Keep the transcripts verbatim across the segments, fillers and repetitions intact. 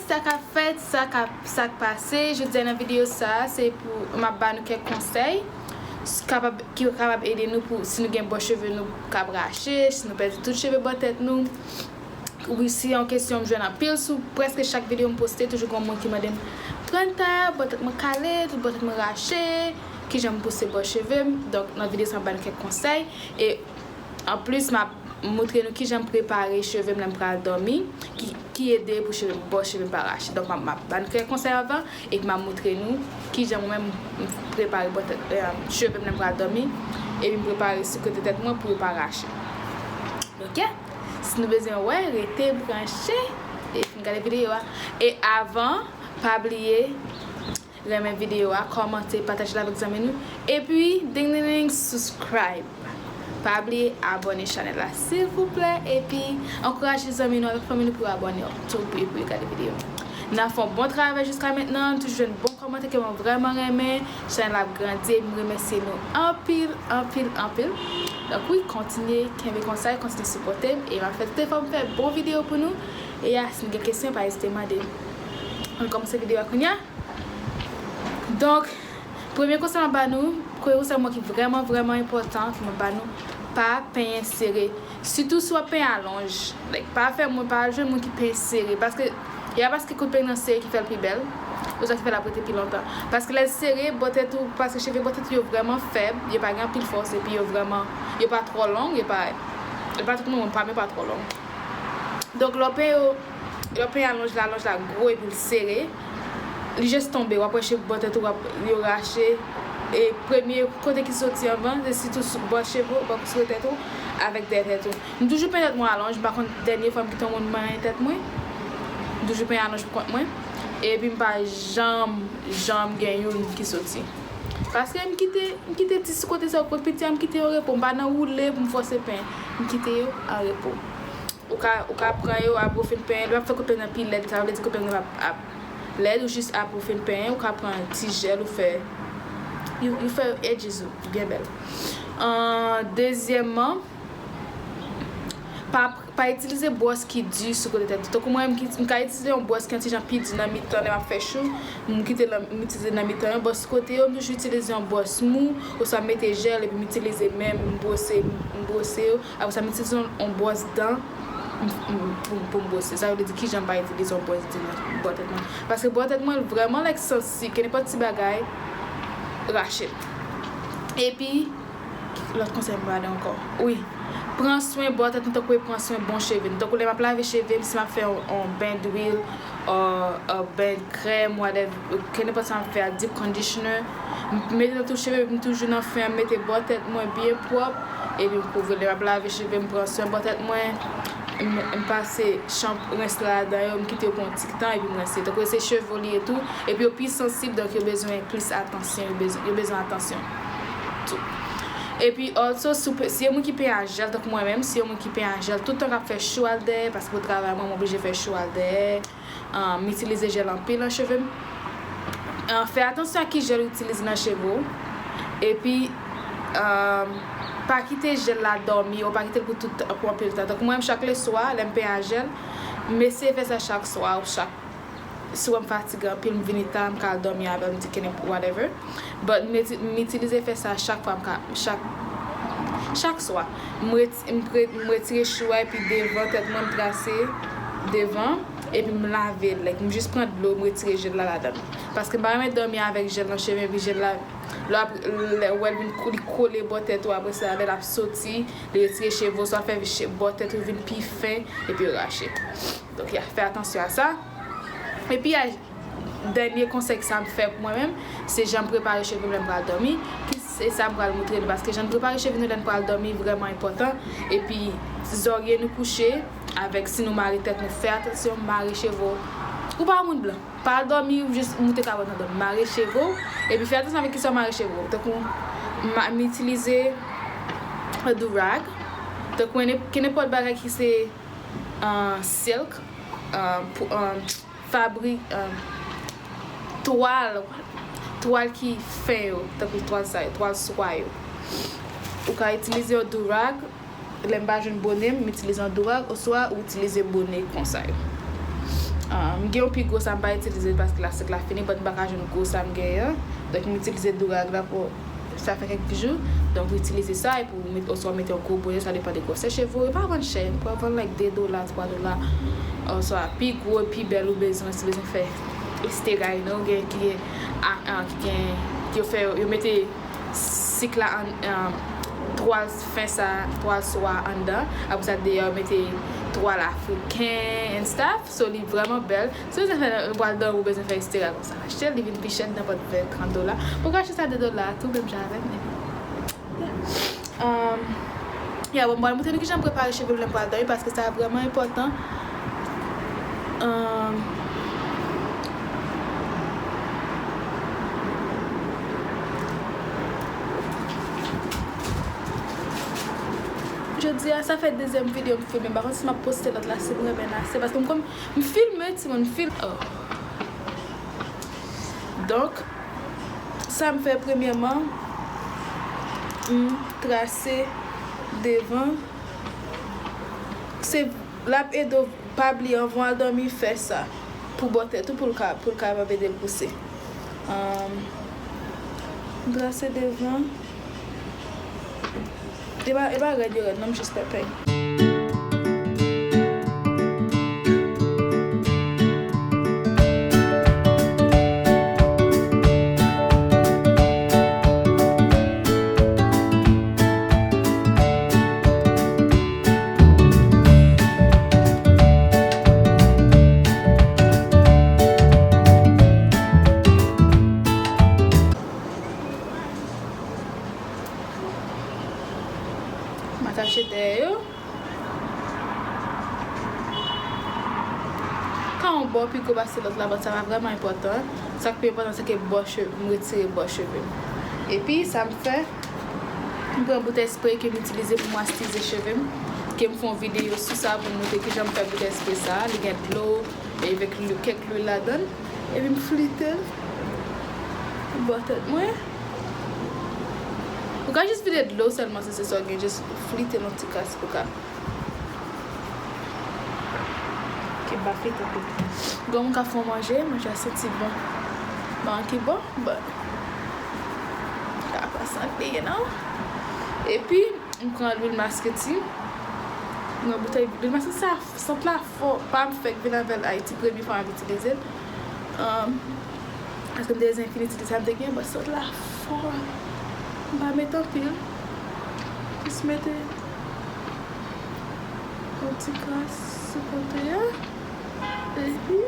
Sa k ap fèt, sa k ap, sa k pase, jodi a nan videyo sa a, se pou m ap ba nou kèk konsèy s- kapab, ki kapab ede nou pou si nou gen bò cheve nou k ap rache, si nou pèdi tout cheve bò tèt nou. Wi, se yon kesyon m jwenn anpil sou prèske chak videyo m poste, toujou gen moun ki mande m, "Brenda, bò tèt mwen kale, tout bò tèt mwen rache, kijan m pouse bò cheve m?" Donk, nan videyo sa a, m ap ba nou kèk konsèy. E anplis, m ap moutre nou kijan m prepare cheve m lè m pral dòmi, ki, ki ede pou cheve m, bò cheve m pa rache. Donk, m ap, m ap ba nou kèk konsèy avan, epi m ap moutre nou kijan mwen menm m prepare bò tèt, eh, cheve m lè m pral dòmi, epi m prepare sou kote tèt mwen pou yo pa rache. Oke? Si nou bezwen wè, rete branche, epi n gade videyo a. E avan, pa bliye, renmen videyo a, kòmante, pataje l avèk zanmi nou. Epi, ding ding ding, subscribe. Pa bliye abòne chanèl la, silvouplè. Epi, ankouraje zanmi nou avèk fanmi nou pou yo abòne tou, epi pou yo gade videyo. N ap fè yon bon travay jiska mentnan, nou toujou jwenn bon kòmantè ke mwen vrèman renmen. Chanèl la ap grandi, epi m remèsye nou anpil, anpil, anpil. Donk wi, kontinye, kenbe konsa, kontinye sipòte m, e m ap fè tout efò m fè bon videyo pou nou. E a, si nou gen kesyon, pa ezite mande. Ann kòmanse videyo a kounye a. Donk, premye konsèy m ap ba nou, premye konsèy mwen ki vrèman, vrèman enpòtan, ki m ap ba nou, pa penyen sere. Sitou si w ap penyen alonj. Like, pa fè moun, pa al jwenn moun ki penyen sere. Paske, e pa paske kout penyen nan sere ki fè l pi bèl, oswa ki fè l ap rete pi lontan. Paske lè l sere, bò tèt ou, paske cheve bò tèt ou yo vrèman fèb, yo pa gen anpil fòs, epi yo vrèman, yo pa twò long, yo pa, yo pa tout moun, pa, men pa twò long. Donk, lè w penyen yo, lè w penyen alonj la, alonj la gwo epi l sere, li jis tonbe, w ap wè cheve bò tèt ou, w ap, yo rache. E premye kote ki soti anvan, se sitou sou bò cheve w, bò sou tèt ou, avèk dèyè tèt ou. M toujou penyen tèt mwen alonj, m pa konn dènye fwa m kite yon moun manyen tèt mwen. M toujou penyen alonj pou kont mwen. Epi m pa janm, janm gen youn ki soti. Paske m kite, m kite ti sou kote sa yo, kot piti a, m kite yo repo. M pa nan woule pou m fòse penyen. M kite yo an repo. Ou ka, ou ka pran yo apre w fin penyen. Li p ap fè kout penyen nan pi lèd, sa vle di kout penyen nan ap, ap lèd, ou jis apre w fin penyen, ou ka pran ti jèl ou fè, ou, ou fè edges ou byen bèl. An, dezyèmman, pa, pa itilize bwòs ki di sou kote tèt ou. Tankou mwen, m, ki- m ka itilize yon bwòs ki yon ti jan pi di nan mitan lè m ap fè chou. M kite l, m itilize nan mitan yo. Bò sou kote yo, m toujou itilize yon bwòs mou, oswa m mete jèl, epi m itilize men m, m bwose, m bwose yo. Apre sa, m itilize yon, yon bwòs dan m, m, pou, pou m bwose. Sa vle di kijan m pa itilize yon bwòs di nan bò tèt mwen. Paske bò tèt mwen vrèman, like, sansib, ke nenpòt ti bagay rache l. Epi, lòt konsèy m ba nou ankò. Wi. Pran swen bò tèt nou tankou e pran swen bon cheve nou. Tankou lè m ap lave cheve m, si m ap fè yon, yon ben dwil, uh, uh, ben krèm, whatever, ke nenpòt sa m ap fè a, deep conditioner. M mete nan tout cheve, m toujou nan fen an, m mete bò tèt mwen byen pwòp, epi m kouvri l. Lè m ap lave cheve m, pran swen bò tèt mwen, m, m pase chanp, rens la ladan yo, m kite yo pou yon ti tan, epi m rense. Tankou se cheve w li ye tou, epi yo pi sansib, donk yo bezwen plis atansyon, yo bezwen, yo bezwen atansyon tou. Epi, also, si w pe- si yon moun ki penyen a jèl, tankou mwen menm, si yon moun ki penyen a jèl, tout tan k ap fè chou al dèyè, paske pou travay mwen, m oblije fè chou al dèyè. Ah, m itilize jèl anpil nan cheve m. Ah, fè atansyon a ki jèl ou itilize nan cheve w. Epi, ah, pa kite jèl la dòmi, ou pa kite l pou tout, pou anpil tan. Tankou mwen menm, chak leswa, lè m penyen a jèl, m eseye fè sa chak swa, ou chak, si w wè m fatige anpil, m vini ta, m ka al dòmi avè l, m di kenep, whatever. But m eti- m itilize fè sa chak fwa m ka, chak, chak swa. M ret- m pre- m retire chou a epi devan tèt mwen m trase devan, epi m lave l, like, m jis pran dlo, m retire jèl la ladan l. Paske m pa renmen dòmi avèk jèl nan cheve, epi jèl la, lè w ap, lè w wè l vin kou- li kole bò tèt ou, apre sa, lè l ap soti, li retire cheve w, sa fè che- bò tèt ou vin pi fen, epi rache. Donk, ya, fè atansyon a sa. Epi, a, dènye konsèy sa m fè pou mwen menm, se jan m prepare cheve m lè m pral dòmi, ki se sa m pral moutre nou, paske jan n prepare cheve nou lè n pral dòmi vrèman enpòtan. Epi, zòrye nou kouche avèk, si nou mare tèt nou, fè atansyon, mare cheve w. Ou pa moun blan, pa al dòmi, ou jis moute kapòt nan dòmi, mare cheve w, epi fè atansyon avèk kisa w mare cheve w. Tankou, m, m itilize do rag, tankou, nen- ke nenpòt bagay ki se, ah, silk, ah, pou, ah, fabri- ah, twal, twal ki fen yo, tankou twal sa yo, twal swa yo. Ou ka itilize yon do rag, lè m pa jwenn bone m, m itilize yon do rag, oswa ou itilize bone konsa yo. Ah, m gen yon pi gwo sa, m pa itilize l paske lastik la fini, but m pa ka jwenn gwo sa m genyen an. Donk, m itilize Durag la pou sa fè kèk jou. Donk, ou itilize sa epi ou met, oswa w mete yon gwo bonè, sa depann de gwosè cheve w. Yo pa vann chè, yo pral vann, like, de dola, twa dola. Oswa pi gwo, pi bèl ou bezwen, si w bezwen fè estera, you know, gen ki gen, a, a, ki gen, yo fè, yo mete sik la an, an, twal fen sa, twal swa anndan. Apre sa, deyò, yo mete twal afriken and stuff. So, li vrèman bèl. Si w bezwen fè, ou pral dòmi, ou bezwen fè estera konsa, achte l, li vin pi chè, li nan pòt ven, trant dola. Ou ka achte sa de dola tou, menm jan avè m, men, yeah. Um, yeah, bon, m pral montre nou kijan m prepare cheve m lè m pral dòmi, paske sa vrèman enpòtan. Um, Jodi a, sa fè dezyèm videyo m filme. M pa konn si m ap poste lòt la, si m renmen l ase, paske m konn, m filme, timoun, m filme. Oh. Donk, sa m fè premyèman, m trase devan. Se, l ap ede w, pa bliye, anvan w al dòmi, fè sa. Pou bò tèt ou, pou l ka, pou l kapab ede l pouse. Um, m trase devan. E pa, e pa rèd yo rèd, non, m jis fè pèny. M atache dèyè yo. Ka yon bò pi gwo pase lòt la, but sa pa vrèman enpòtan. Sa k pi enpòtan, se ke bò cheve, m retire bò cheve m. Epi, sa m fè, m pran boutèy spray ke m itilize pou mwastize cheve m, ke m fè yon videyo sou sa pou m montre kijan m fè boutèy spray sa. Li gen dlo, e avèk lwi-, kèk lwil ladan l. Epi m flite l bò tèt mwen. Ou ka jis vide dlo sèlman si se sa w gen, jis flite l yon ti kras pou ka. Ki ba flite anpil. Granmoun ka fè w manje, manje a santi bon. Bon, ki bon, bon. Ka pa santi non. Epi, m pran lwil masketi. Nan boutèy lwil masketi sa, sant la fò. Pa m fèk vin avè l Ayiti, premye fwa m ap itilize l. Um, paske m te bezwen fini itilize sa m te gen, but sant la fò. M pa met anpil. Jis mete yon ti kras sou kote a. Epi,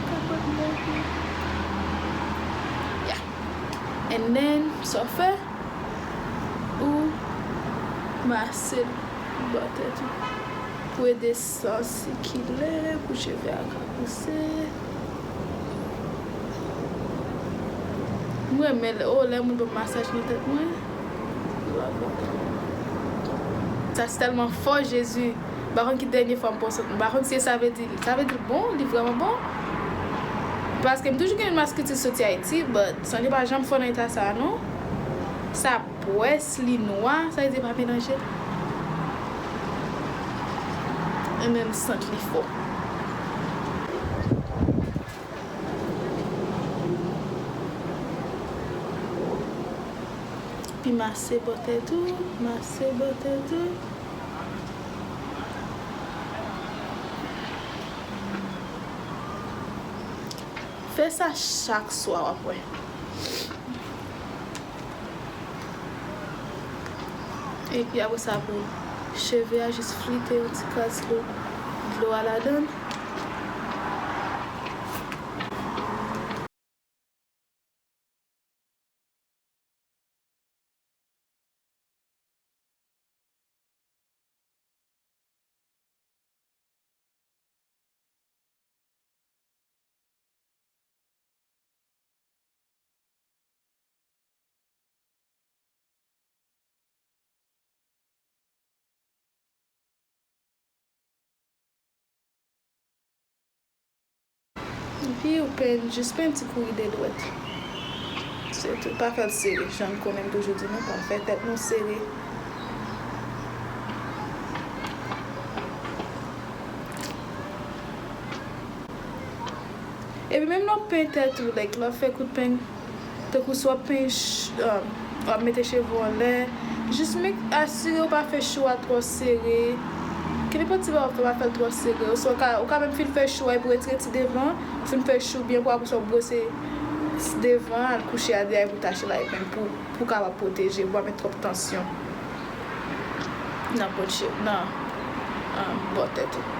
kapòt manje. Yeah. And then, sa w fè, ou mase l bò tèt ou. Pou ede san sikile, pou cheve a ka pouse. M renmen lè, oh, lè moun ban m masaj nan tèt mwen. Sa se tèlman fò, Jezi. M pa konn ki dènye fwa m pran sant, m pa konn si sa vle di, sa vle di l bon, li vrèman bon. Paske m toujou gen yon masketi soti Ayiti, but sant yo pa janm fò nan eta sa a, non. Sa pwès, li nwa, sa vle di pa melanje. E menm sant li fò. Pi mase bò tèt ou, mase bò tèt ou. Fè sa chak swa, w ap wè. Epi apre sa, pou cheve a, jis flite yon ti kras dlo, dlo a ladan l. Epi ou penn, jis penn ti kouri de dwèt. Se tou, pa fè l sere, jan n konnen m toujou di nou, pa fè tèt nou sere. Epi menm lè w penyen tèt ou, like, lè w fè kout peny, tankou si w ap penyen ch-, um, w ap mete cheve w anlè, jis make, asire w pa fè chou a twò sere. Kenenpòt ti bagay w ap fè, pa fè l twò sere. Oswa w ka, ou ka menm fin fè chou a epi w retire ti devan, ou fin fè chou byen pwòp, apre sa w bwose devan, al kouche a dèyè pou tache la, epi pou, pou kapab pwoteje, pou pa met twòp tansyon nan po cheve, nan, um, bò tèt ou.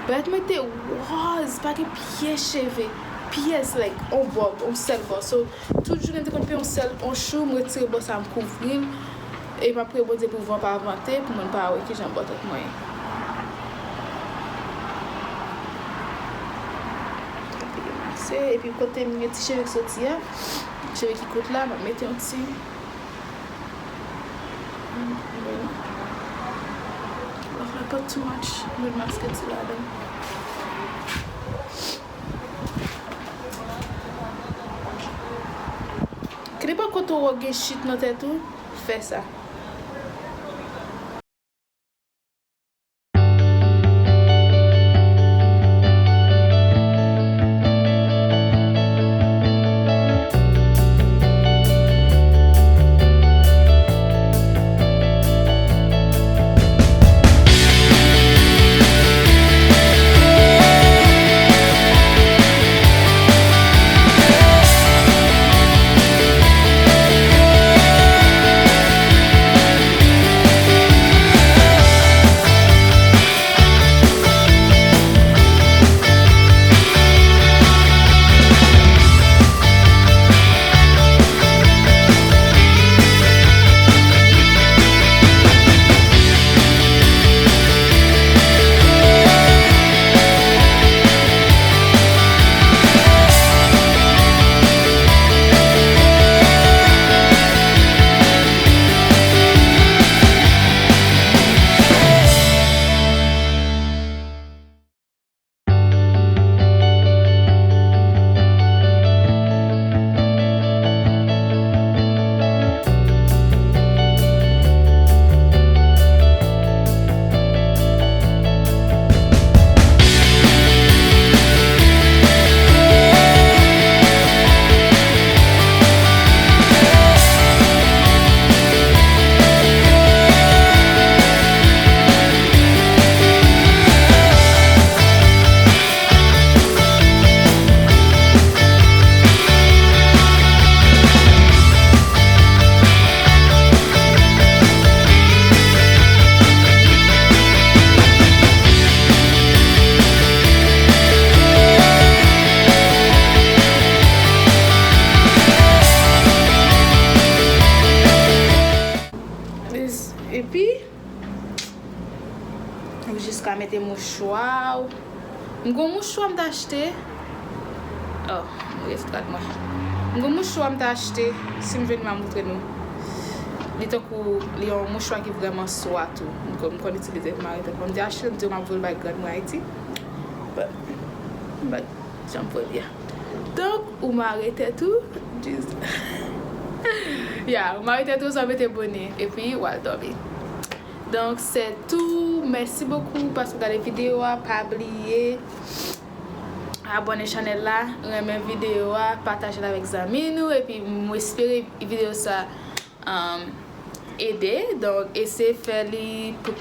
Bagay mete wòz, pa gen pyès cheve, pyès, like, on bòb, on sèl bò. So, tout jounen m te konn penyen on sèl, on chou, m retire bò sa, m kouvri l, e m ap priye Bondye pou van pa vante, pou moun pa wè kijan bò tèt mwen ye. Epi remase, epi kote m gen ti cheve k soti a, cheve ki kout la, m ap mete yon ti Lòt la pa too much, mwen maske ti ladan. Kenenpòt kote w gen chit nan tèt ou, fè sa. Epi, ou jis ka mete mouchwa w. M gon mouchwa m t achte. Oh, m rete rad mwen. M gon mouchwa m t achte. Si m jwenn li m a montre nou. Li tankou, li yon mouchwa ki vrèman swa tou. M konn, m konn itilize pou mare tèt mwen. M te achte l, m di yo m ap voye l bay grann mwen Ayiti. But, but, jan m voye l ye a. Donk, ou mare tèt ou, jis, ya, ou mare tèt ou san mete bonè, epi w al dòmi. Donk, se tou. Mèsi bokou paske w gade videyo a. Pa bliye abòne chanèl la, renmen videyo a, pataje l avèk zanmi nou, epi m espere videyo sa um, ede. Donk, eseye fè li pou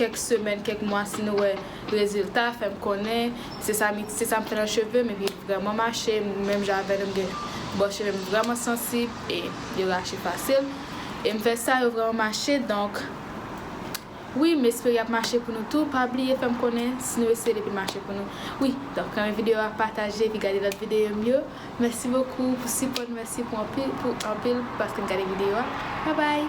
kèk semèn, kèk mwa, si nou wè rezilta, fè m konnen. Se sa m, se sa m fè nan cheve m, epi vrèman mache, menm jan avè nou, m gen bò cheve m vrèman sansib, e yo rache fasil. E m fè sa, yo vrèman mache, donk, wi, m espere y ap mache pou nou tou. Pa bliye fè m konnen si nou eseye l epi l mache pou nou. Wi, donk, renmen videyo a, pataje, epi gade lòt videyo m yo. Mèsi bokou pou sipò n, mèsi pou anpil, pou anpil, paske n gade videyo a. Babay!